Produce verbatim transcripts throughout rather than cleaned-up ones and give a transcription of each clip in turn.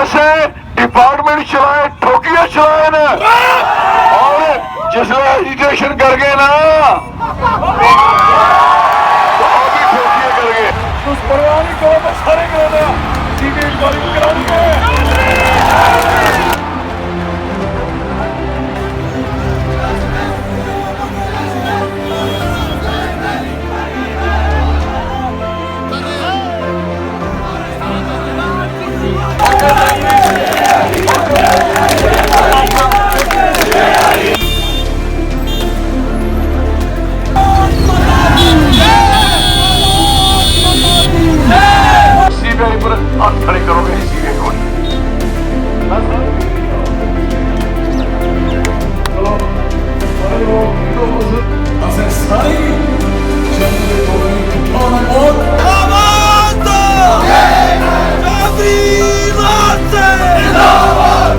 असें डिपार्टमेंट चलाए, ठोकियै चलाए न। और जिसलै एजिटेशन करगे ना, तो ओह् भी ठोकियै करगे। तुस परवाह नहीं करो, मैं सारे कराना, सीबीआई इंक्वायरी करानी है। सीबीआई पर हाथ खड़े करोगे, सीबीआई को। चलो, सारे लोग, असें सारी जंग दे दौरान इकट्ठा होना बहुत आवाज दो। चौधरी लाल से जिंदाबाद।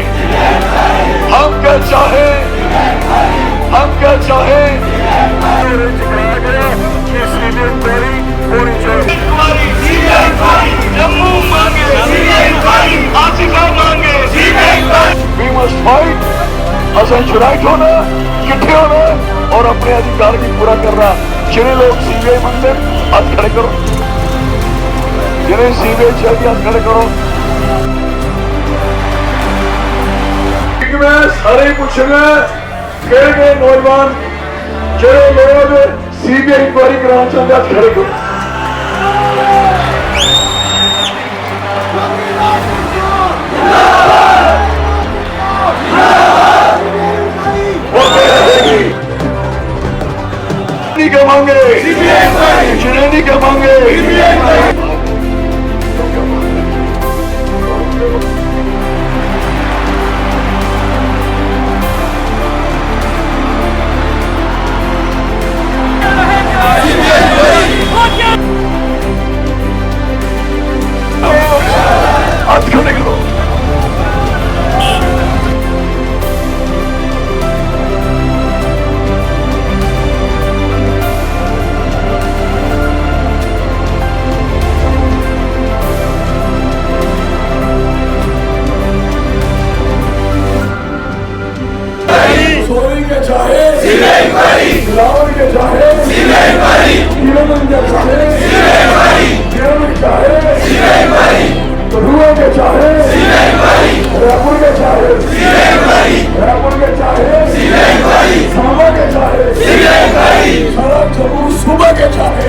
हम क्या चाहे, हम क्या चाहे, इंक्वायरी, सीबीआई इंक्वायरी, जम्मू मांगे, सीबीआई इंक्वायरी, आसिफा मांगे, CBI inquiry. We must fight। असें यूनाइट होना, किट्ठे होना और अपने अधिकार भी पूरा करना। जेह्ड़े लोग सीबीआई मंगदे न, हत्थ खड़े करो। जेह्ड़े सीबीआई चाहिदी, हत्थ खड़े करो। क्योंकि मैं सारे ही पूछूंगा, केह्ड़े केह्ड़े नौजवान, जेह्ड़े लोग सीबीआई इंक्वायरी कराना चांह्दे, हत्थ खड़े करो। नहीं कमांगे, नहीं कमांगे। हाथ खड़े करो। सोरी के चाहे, रावण के चाहे, किरण के चाहे, किरण के चाहे, रुआ के चाहे, रायपुर के चाहे, रायपुर के चाहे, सांबा के चाहे, सारा जम्मू सूबा के चाहे।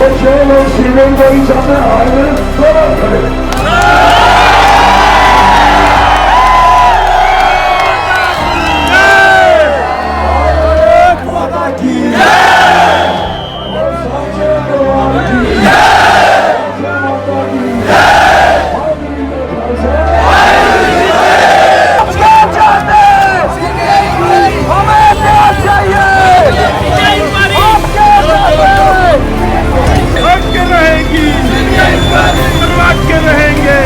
और जो लोग सीमेंट को ही चाहते हैं, हाथ में दोनों खड़े। भारत माता की जय। और सांचे भगवान की जय। भारत माता की जय। हमें क्या चाहिए? हम क्या चाहिए? हक रहेगी, करवा के रहेंगे।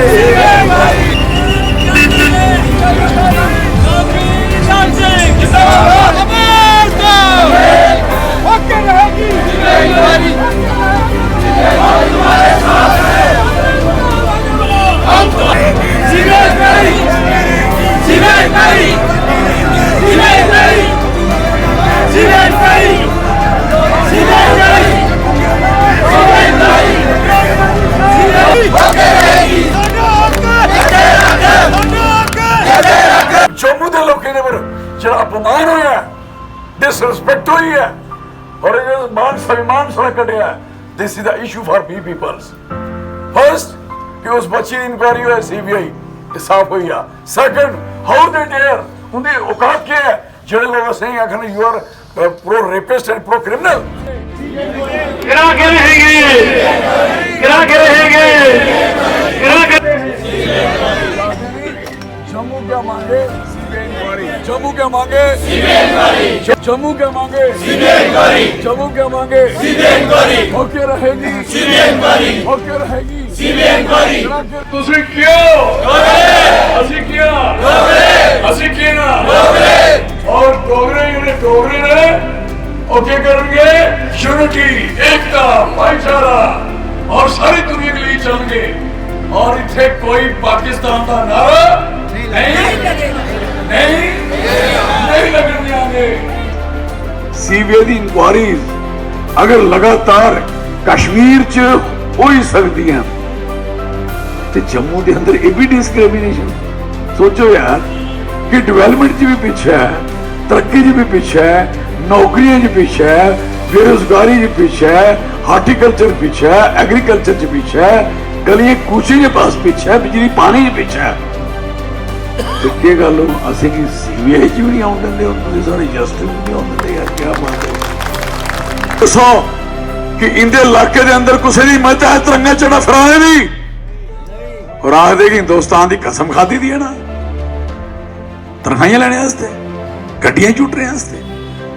हक रहेगी। जम्मू दे लोकें दे पर जेह्ड़ा अपमान होया, डिसरिस्पेक्ट होई ऐ, और ये मान स्वाभिमान सारा कटेआ ऐ। This is the issue for we peoples। First, कि उस बच्ची दी इंक्वायरी होए, सीबीआई, ते साफ होई जा। Second, how they dare, उंदी औकात केह् ऐ, जेह्ड़े लोग असेंगी आखन, "You are, uh, pro rapist and pro criminal।" गिरा के रहेंगे, गिरा के रहेंगे। मांगे सीबीआई इंक्वायरी। जम्मू क्या मांगे सीबीआई इंक्वायरी। जम्मू क्या मांगे सीबीआई इंक्वायरी। होके रहेगी सीबीआई इंक्वायरी। होके रहेगी सीबीआई इंक्वायरी। ਤੁਸੀਂ ਕਿਉਂ ਅਸੀਂ ਕਿਉਂ ਅਸੀਂ ਕਿਉਂ और डोगरे ਜਿਹੜੇ डोगरे ਨੇ ਉਹ ਕੀ ਕਰਨਗੇ? यूनिटी, एकता, भाईचारा और सारी दुनिया के लिए चलेंगे। और इतने कोई पाकिस्तान का नारा नहीं नहीं नहीं लगने देंगे। सीबीआई दी इंक्वायरीज अगर लगातार कश्मीर च होई सकदियां ते जम्मू दे अंदर एह् बी डिस्क्रिमिनेशन। सोचो यार कि डेवलपमेंट च भी पिच्छे ऐ, तरक्की च भी पिच्छे ऐ, नौकरियें च पिच्छे ऐ, बेरोजगारी च पिच्छे ऐ, हार्टिकल्चर पिच्छे ऐ, एग्रीकल्चर च पिच्छे ऐ, गलियें कूचें च पास पिच्छे ऐ, बिजली पानी च पिच्छे ऐ। ते केह् गल्ल, हून असेंगी सीबीआई च बी नहीं औन दिंदे, हून तुसीं साढ़े जस्टिस बी नहीं औन दिंदे यार, क्या बात है। दस्सो कि इंदे इलाके दे अंदर कुसै दी हिम्मत है तिरंगा झंडा फहराने दी? और आखदे कि हिंदुस्तान दी कसम खादी दी है ना, तनखाहियां लेने आस्तै, गड्डियां झूटने आस्तै,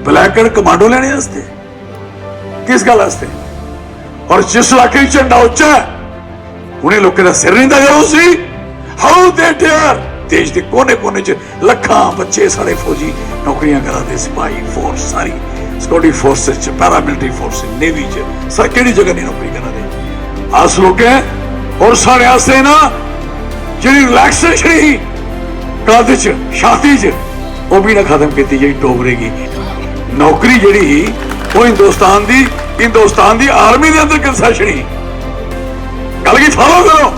ब्लैक कार्ड कमांडो लेने आस्तै, किस गल्ल आस्तै? और जिस इलाके च झंडा उच्चा है, उन्हें लोकें दा सिर नहीं दगदा उसी। How they dare. देश दे कोने कोने च लक्खां बच्चे साढ़े फौजी नौकरियां करा दे, सिपाही फोर्स सारी, सिक्योरिटी फोर्सेस च, पैरामिलिटरी फोर्स, नेवी च, सर केह्ड़ी जगह नहीं नौकरी करा दे। अस लोकें और साढ़े आस्तै ना जेह्ड़ी रिलैक्सेशन ही कद च, छाती च, ओह् बी ना खत्म कीती जेह्ड़ी डोगरे गी नौकरी जेह्ड़ी ही, ओह् हिंदुस्तान दी, हिंदुस्तान दी आर्मी दे अंदर कंसेशन ही। गल्ल गी फॉलो करो।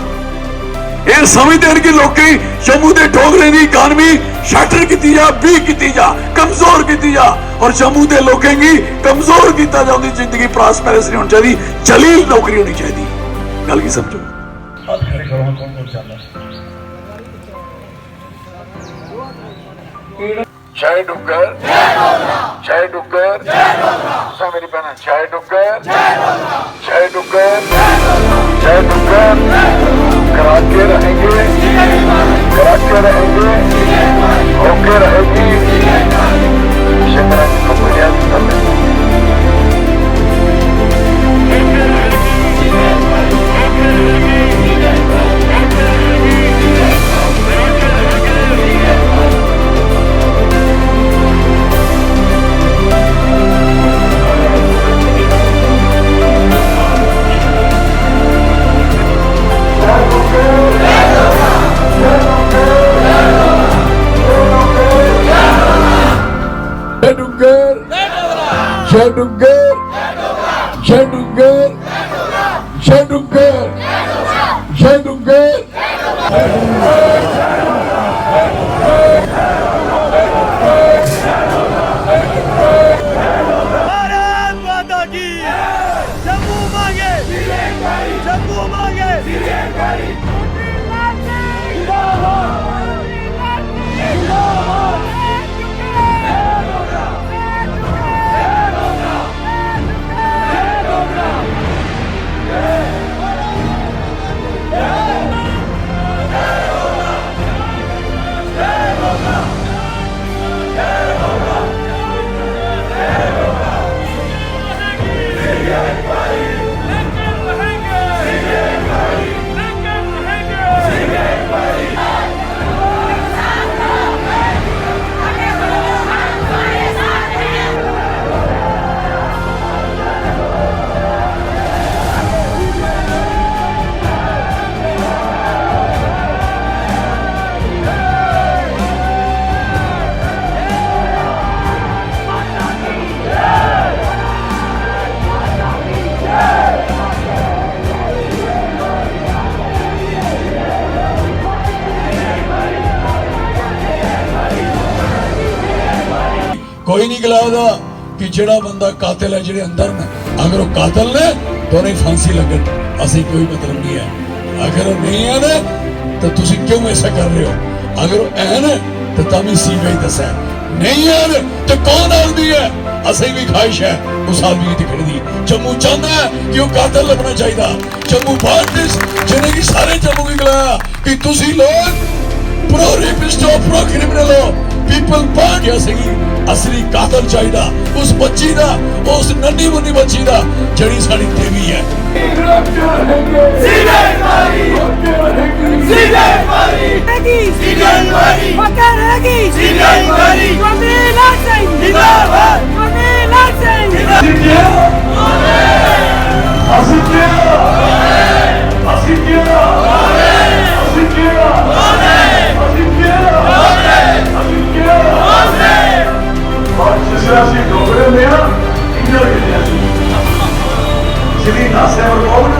एह् समझदे न कि लोकें गी जम्मू दे डोगरें दी इकानमी शटर कीती जा, वीक कीती जा, कमजोर कीती जा, और जम्मू दे लोकें गी कमजोर कीता जा, उंदी जिंदगी प्रॉस्पेरस नहीं होनी चाहिदी, जलील नौकरी होनी चाहिदी। गल्ल गी समझो। हाथ खड़े करो, कौन कौन चाहता है? जय डुग्गर, जय डुग्गर, तुसें मेरी भैनां, जय डुग्गर, जय डुग्गर, जय डुग्गर, करा के रहेंगे, करा के रहेंगे, होके रहेगी। इसे तरह की कंपनियां भी कर लेंगे। जय डुग्गर, जय डुग्गर, जय डुग्गर, जय डुग्गर, जय डुग्गर। भारत माता की। जम्मू मांगे, जम्मू मांगे। कोई नहीं गलादा कि जेड़ा बंदा कातिल है, जेड़े अंदर न, अगर वो कातिल ने तो उन्हें फांसी लगन, असें कोई मतलब नहीं है। अगर वो नहीं है ना, तो तुसी क्यों ऐसा कर रहे हो? अगर वो है ना, तो तभी सीबीआई दसा है, नहीं है ना, तो कौन आदमी है? असें भी ख्वाहिश है उस आदमी की दिक्खने दी। जम्मू चाहता है कि वो कातिल लभना चाहिए। जम्मू भारत जिन्हें की सारे जम्मू की गलाया कि तुसी लोग प्रो रेपिस्ट हो, प्रो क्रिमिनल हो, पीपल पार्क। असेंगी असली कातल चाहिदा, उस बच्ची दा, उस नन्नी मुन्नी बच्ची दा, जेह्ड़ी साढ़ी देवी ऐ। रहेगी। पक्का रहेगी। चौधरी लाल सिंह जिंदाबाद। चौधरी लाल सिंह जिंदाबाद। और जिस तरह से डोगरे में ना, इंडिया के लिए। श्री नाथ साहब कौन?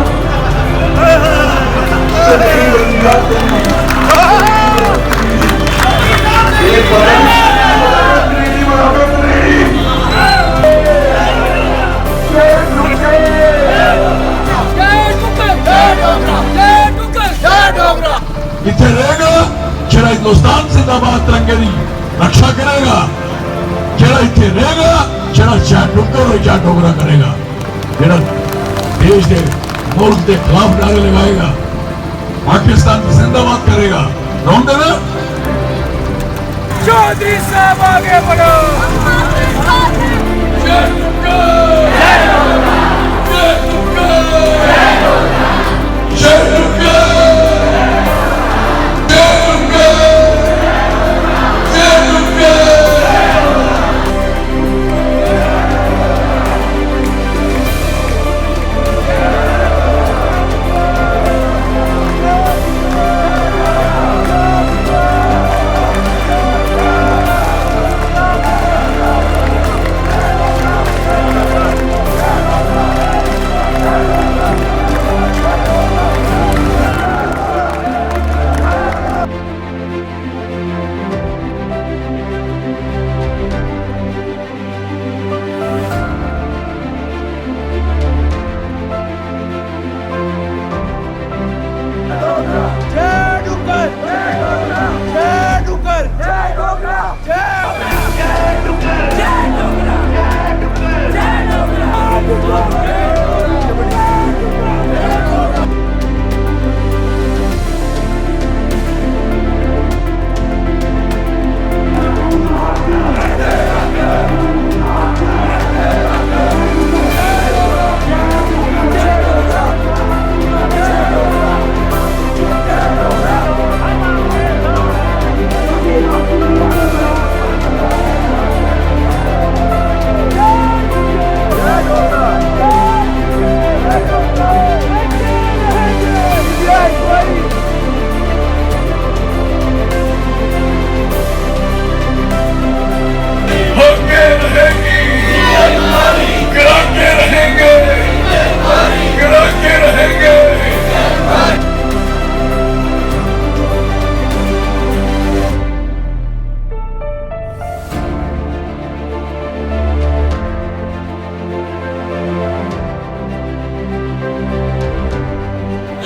ये पता नहीं, अंग्रेजी में आवे अंग्रेजी। जय डुग्गर। जय डुग्गर। जय डुग्गर। जय डुग्गर। इत्थे रहेगा, जेड़ा हिंदुस्तान जिंदाबाद तिरंगे दी रक्षा करेगा, जेड़ा इत्थे रहेगा, जेड़ा चाहे डुग्गर हो, चाहे डोगरा करेगा, जेड़ा देश दे, मुल्क दे खिलाफ नारे लगाएगा, पाकिस्तान जिंदाबाद करेगा, रोंदे ना? चौधरी साहब आगे बढ़ो। होके रहेगी, कराके रहेंगे, कराके रहेंगे।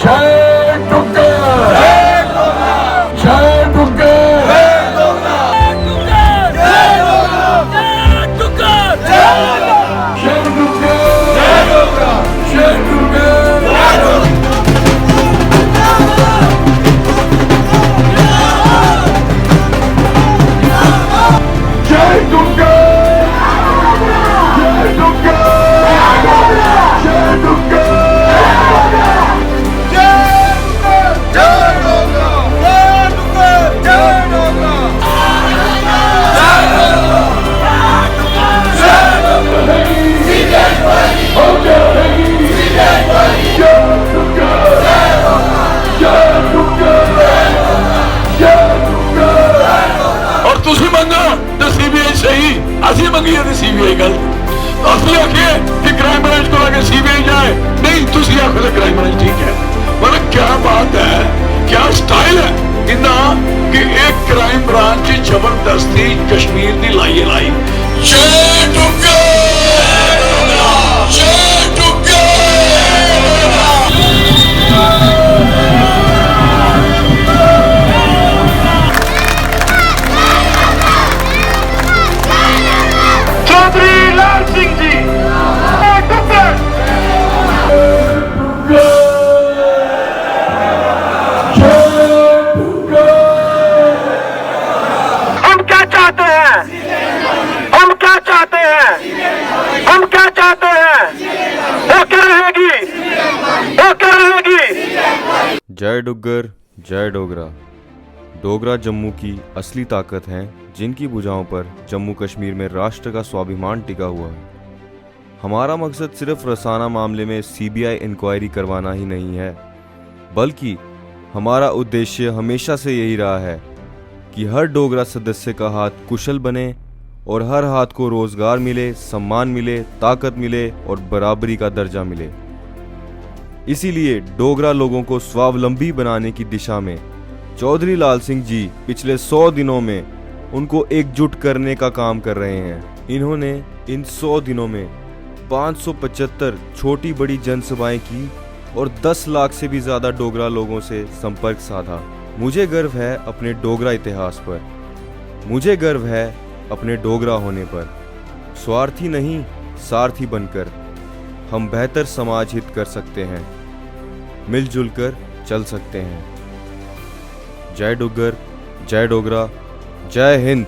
जय डुग्गर। जय डुग्गर। जय डुग्गर। जय डुग्गर। जय डुग्गर। जय डुग्गर। जय डुग्गर। जय डुग्गर। जय डुग्गर। जय डुग्गर। जय डुग्गर। जय डुग्गर। और तुसी मंगो तो सीबीआई सही, असी मंगिए तो सीबीआई गलत। असी आखिए कि क्राइम ब्रांच को आगे सीबीआई जाए, नहीं, तुसी आखो तो क्राइम ब्रांच ठीक है। मतलब क्या बात है, क्या स्टाइल है इन्ना कि एक क्राइम ब्रांच जबरदस्ती कश्मीर दी लाइए लाई। जय डुग्गर! जय डुग्गर! चौधरी लाल सिंह जी, जय डुग्गर! जय डुग्गर! हम क्या चाहते जय डुग्गर, जय डोगरा। डोगरा जम्मू की असली ताकत हैं, जिनकी भुजाओं पर जम्मू कश्मीर में राष्ट्र का स्वाभिमान टिका हुआ है। हमारा मकसद सिर्फ रसाना मामले में सीबीआई इंक्वायरी करवाना ही नहीं है, बल्कि हमारा उद्देश्य हमेशा से यही रहा है कि हर डोगरा सदस्य का हाथ कुशल बने और हर हाथ को रोजगार मिले, सम्मान मिले, ताकत मिले और बराबरी का दर्जा मिले। इसीलिए डोगरा लोगों को स्वावलंबी बनाने की दिशा में चौधरी लाल सिंह जी पिछले सौ दिनों में उनको एकजुट करने का काम कर रहे हैं। इन्होंने इन सौ दिनों में पाँच सौ पचहत्तर छोटी बड़ी जनसभाएं की और दस लाख से भी ज्यादा डोगरा लोगों से संपर्क साधा। मुझे गर्व है अपने डोगरा इतिहास पर, मुझे गर्व है अपने डोगरा होने पर। स्वार्थी नहीं, सारथी बनकर हम बेहतर समाज हित कर सकते हैं, मिलजुल कर चल सकते हैं। जय डुग्गर, जय डोगरा, जय हिंद।